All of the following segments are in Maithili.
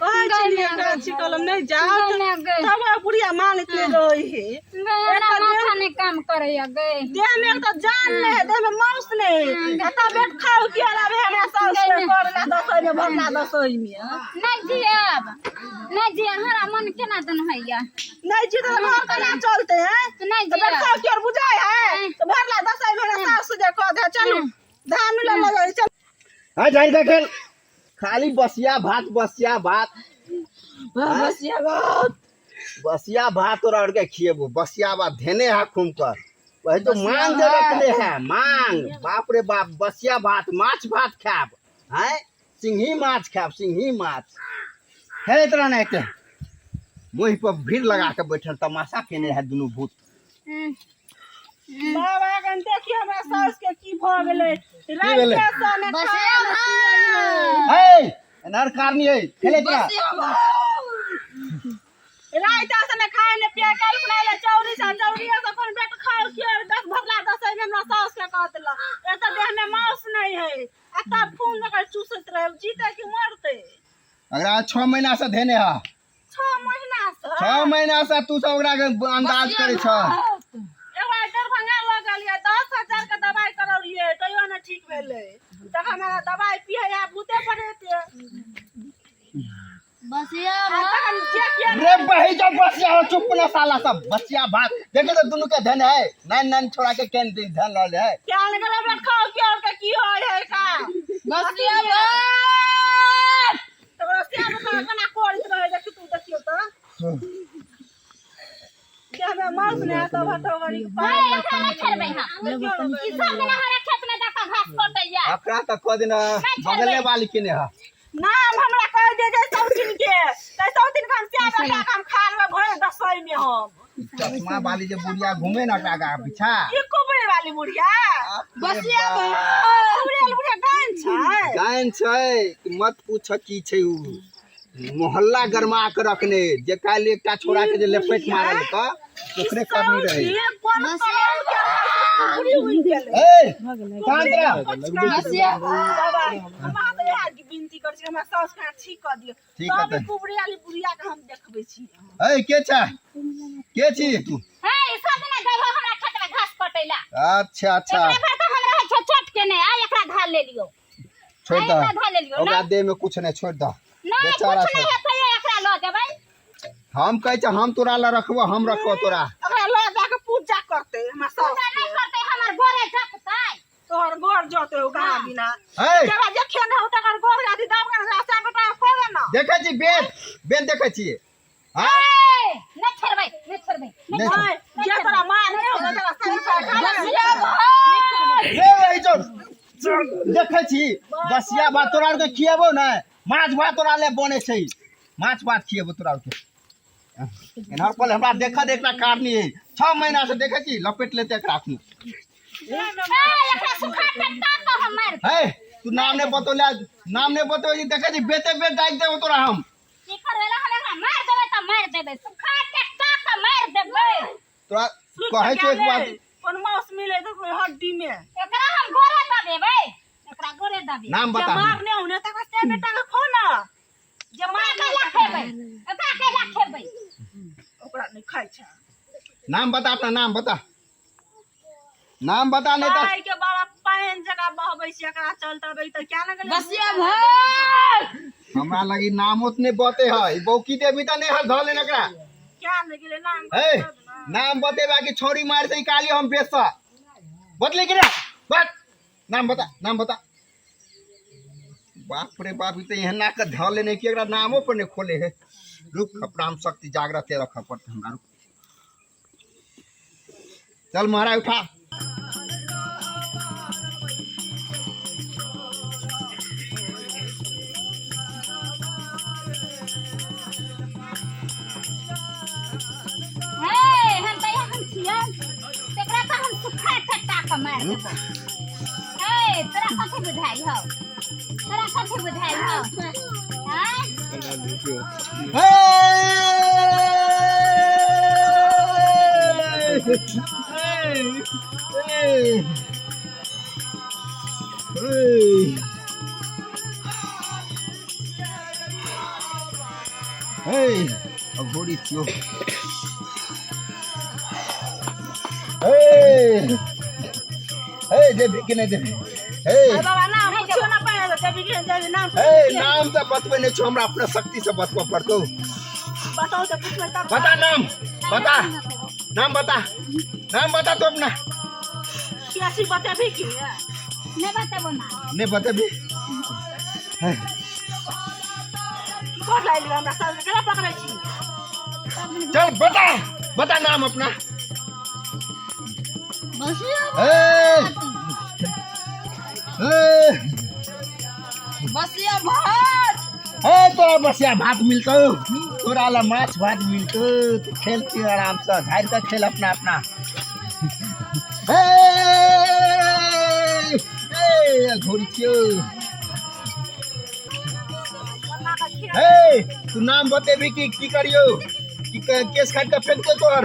कहै छलियै गाछी कलम नहि जाउ तब बुढ़िया मानैत नहि रहै हे। हमरा माथा नहि काम करैया गै। देह में एक तऽ जान नहि है, देह में मांस नहि है, आ तब बेट खाउ किया लाबे हमरा साउस के करला दसई में भरला दसई में। नहि जियब, नहि जियब, हमरा मन केना दन होइया। नहीं जी तो घर केना चलते हैं? नहि तो बेट जियब। खाउ किया बुझाय है तो भरला दसई में हमरा साउस जे कह दे चलू धान मिलल लगे चल। हाँ जान का खेल खाली बसिया भात, बसिया भात, बसिया भात, बसिया भात तोरा और के खिएबो। बसिया भात धेने है खूम कर, वही तो मांग जे रखले है मांग। बाप रे बाप, बसिया भात माछ भात खायब हैं, सिंघी माछ खायब, सिंघी माछ हे इतना नहीं के मुँह पर भीड़ लगा के बैठल तमाशा केने है दुनू भूत। बाबा अखन देखियो हमरा साउस के की भऽ गेलै। भेलै? राति से ने बसिया खाय ने पियै। हे एनार कारनी है खेले तोरा। राति से ने खाय ने पियै, काल्हि खुना एलै चौरी से, चौरी से अपन बेट खाओ कियो दस भरला दस में हमरा साउस के कह देलक। एक तऽ देह में मांस नहीं है आ तब खून जकर चूसैत रहे, जीते कि मरते? अगरा 6 महीना से धेने है। 6 महीना से? 6 महीना से तू सब ओकरा के अंदाज करे छ। एक बार दरभंगा लऽ गेलियै, 10,000 के दवाइ करौलियै, तैयो नहि ठीक भेलै। तखन हमरा दवाइ पियै आ भूते पड़ेते। बसिया आ तखन जे किया रे बही जो बसिया हो, चुप ना साला सब बसिया भात देखो तो दुनू के धन है नाइन नाइन छोड़ा के केन दिन धन लल है। क्या लगल बेट खाओ की और के की होय है का बसिया भात। तोरा से बता केना करैत रहै, देखी तू देखियो त देह में मांस नहि है तब हटो गरी नहीं, एकरा नहीं छोड़बै हम। ई सब दिन हमरा खेत में जाके घास कटैया। एकरा त कह देना बगले वाली केने है। नाम हमरा कह दे जे सौतिन के, त सौतिन के हम से बेटा के हम खा लेबै भरि दसई में हम। चश्मा वाली जे बुढ़िया घूमे ना टाका पीछा। ई कुबड़े वाली बुढ़िया? बसिया कुबड़े वाली बुढ़िया गायन छै। गायन छै कि मत पूछ की छै उ मोहल्ला गरमा के रखने जे काल्हि एकटा छोड़ा के जे लपेट मारल क ओकरे करनी रहे। ए शांत रह। बाबा हम अहाँ से इएह विनती करै छी, हमरा साउस के ठीक कऽ दियौ। ठीक तब है। कुबड़े वाली बुढ़िया के हम देखबै छी। ए के छै, के छी तू? हे ई सब दिना जइहो हमरा खेत में घास कटैला। अच्छा अच्छा। एकरा पर तऽ हम रहै छो छोट के नहि, आ एकरा धार ले लियौ। छोड़ आ दे। एकरा धार ले लियौ। ओकरा देह में कुछ नहीं, छोड़ दे। नहीं, बेचारा कुछ नहीं छै। हेतै, एकरा लऽ जेबै। हम कहै छै हम तोरा लऽ रखबो, हम रखबो तोरा। ओकरा लऽ जाके पूजा करतै हमरा साउस पूजा के। नहि करतै, हमर गोरे जपतै। तोहर गोर जतै ओ कहाँ बिना। हे। जरा जे खेने हो तकर गोर गादी दाब के हमरा से बेटा खोले ना। देखै छी बेद, बेद देखै छी। हाँ? ए, नहि छोड़बै, नहि छोड़बै, नहि नहि छोड़बै। ओए, जे तोरा मार नहि हो तोरा संग खा खा ले। बसिया भात। रे रही जो देखै छी बसिया भात तोरा आरके खिएबो ने, माछ भात तोरा ले बनै छै, माछ भात खिएबो तोरा आरके। एनहर पर हमरा देखऽ दे, एकरा कारनी है 6 महीना से देखै छी लपेट लेते एकरा अखनी। ए, एकरा सुखा के ताप हम मारि देब। हे तू नाम नहि बतौले, नाम नहि बतौली, देखै छी बेते बेत डालि देबो तोरा हम। की करबै ला, हम एकरा मारि देबै तऽ मारि देबै, सुखा के ताप मारि देबै। तोरा कहै छै एक बात, कोन मांस मिले तो कोई हड्डी में। एकरा हम गोरे दबेबै, एकरा गोरे दबेबै। नाम जे बता। मारने होने तकर से बेटा के खो ना। जे ओकरा मारने कैला खेबै, ओकरा कैला खेबै? ओकरा नहि खाइ छै। नाम बता, अपना नाम बता, नाम बता नहीं तो भाई के बाबा पानि जगह बहबै छै एकरा चलते अबै तऽ क्या ने गेलै। बसिया भात। हमरा लगी नाम उतने बते है, ई बौकी देवी तऽ नहीं है धऽ लेने एकरा। क्या ने गेलै नाम? हे नाम बतेबा कि छोरी मार से काली हम बेसा बतले कि ना बत नाम बता, नाम बता। बाप रे बाप, ई तऽ एहना के धऽ लेने कि एकरा नामो पर नहीं खोले है। रुक, अपना हम शक्ति जागृत रखऽ पड़तै हमरा। रुक, चल महाराज उठा। हे हम तऽ एहन छियै, तेकरा तऽ हम सुखा चट्टा के मारि देबो। हे तोरा कथी बुझाइ हौ, तोरा कथी बुझाइ हौ? आँय? हे अघोरी छियो। हे हे, जेबी कि नहि जेबी? हे। अरे बाबा, नाम पूछियो ना पहिले, जेबी कि नहि जेबी नाम। हे, नाम तऽ बतबै नहि छौ, हमरा अपना शक्ति से बतबऽ पड़तौ। बताउ तऽ पूछबै तब। बता, नाम बता, नाम बता, नाम बता तो अपना। कियासी बतेबी की? नहि बतेबो ना। नहि बतेबी? की कर लाइल हमरा सब केना पकड़ै छी? चल बता, बता नाम अपना। बसिया। ए, ए। बसिया भात। हे, तोरा बसिया भात मिलतौ, तोरा ला माछ भात मिलतौ। तू खेलती आराम से, झाड़ि कऽ खेल अपना अपना। हे हे, घोड़ी छियौ। हे, तू नाम बतेबी कि की करियौ? की केस काटि कऽ फेंक दे तोहर?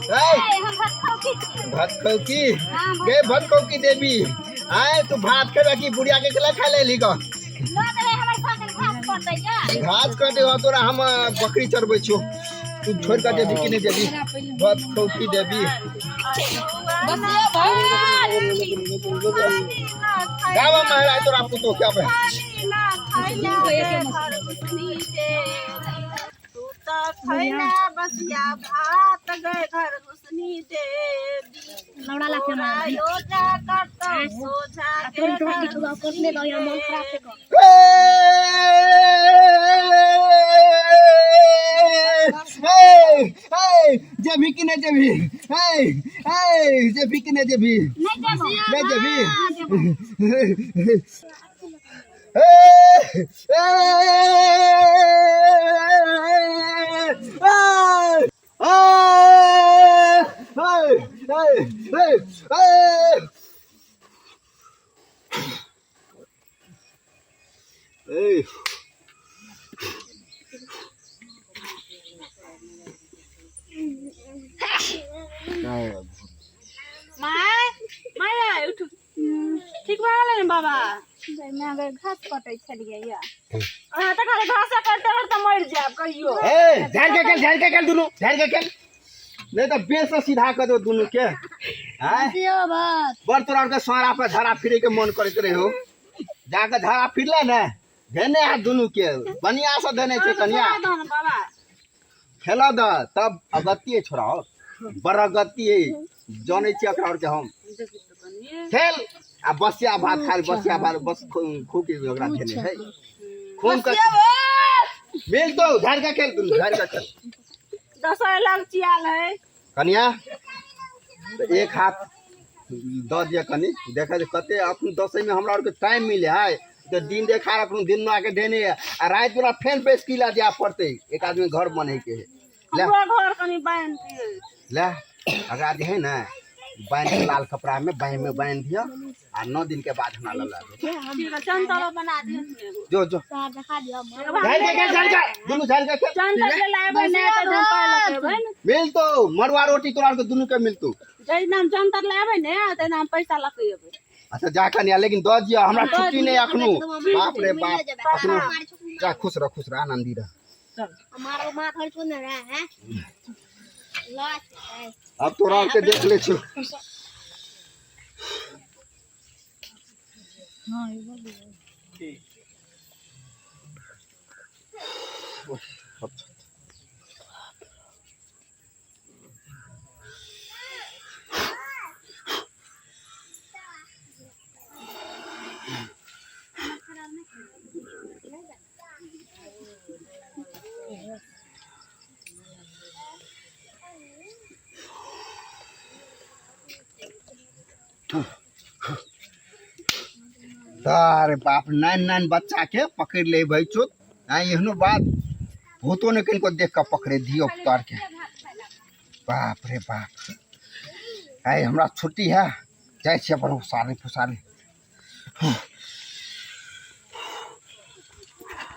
हे। ए, हम भात खाउ की छी? भात खाउ की? हाँ। गे भात खाउ की देबी? आय, तू भात खेबा कि बुढ़िया के खेला खा लेली ग? लऽ देबै, हमर साथे घास कटै जा। घास काटे हो तोरा हम बकरी चरबै छौ। तू छोड़ कऽ देबी कि नहि देबी? भात खाउ की देबी? बसिया भात। गावा महाराज, तोरा पुतो क्या पे। तू तऽ खैला बसिया भात गए घर घुसनी देवी। लौड़ा लाके तोरा योजा करतौ सोझा के घर घुसनी देवी। जेबी कि नहि जेबी? हे हे, जेबी कि नहि जेबी? नहि देबो। नहि जेबी? हाँ, जेबो। ए ए ए ए ए ए। My my, उठू। ठीक भऽ गेलै ने बाबा? माय, घास कटै छलियै या। अहाँ तऽ खाली घास काटते काटते मरि जायब कहियो। ए, झाड़ के खेल, झाड़ के खेल, दुनू झाड़ के खेल, नहीं तो बेस से सीधा कर दो दुनू के। आय बड़ तोरा आरके सारा पर झाड़ा फिरे के मन करैत रहे हो। जाके झाड़ा फिरले ने, धेने है दुनू के, बढ़िया से देने छै कनिया। दो ने बाबा। खेला द तब अगत्य छोड़ाओ, बड़ अगत्य जानै छियै एकरा आरके हम। खेल आ बसिया भात खाल, बसिया भात बस खूब के ओकरा खेने है खून का मिल तो। झाड़ के खेल, दुनू झाड़ के खेल। दसों लग चियाल है। कनिया, तऽ एक हाथ दऽ दिअ कनि, देखै जे कते अखन दसैमे हमरा आरके टाइम मिले है। तऽ दिन देखार अखन दिन आके देने है आ राति बला फेन बैसकी ला जाय पड़तै। एक आदमी घर बनैके है ले। हमरो घर कनि बान्हि दियै। ले, एकरा जे है ने बान्हि के लाल कपड़ा में बाँहि में बान्हि दिअ आ 9 दिन के बाद हमरा लऽ लाबू। ठीक है, चंतरो बना दियौ। जो जो। देखा दियौ। झाड़ि के खेल, झाड़ि के, दुनू झाड़ि के खेल। चंतर ले लाएबै ने तऽ हम पाइ लऽ के एबै ने। मिलतौ मड़ुआ रोटी, तोरा आरके दुनू के मिलतौ। जै नाम जंतर लाएबै ने तै नाम पैसा लऽ के एबै। अच्छा जा कनिया, लेकिन दऽ दिअ, हमरा छुट्टी नहि अखनो। बाप रे बाप, अखनो जा। खुश रह, खुश रह, आनंदी रह। हमारा माँ घर सुन रहा है। अब तोरा आरके देख ले छियौ। अरे बाप, नान नान बच्चा के पकड़ ले भाई चोत। आइ एहनो बात भूतो ने कनिको देख कऽ पकड़े धियो पुता के। बाप रे बाप, आइ हमरा छुट्टी है, जाइ छी अपन उसारे फुसारे।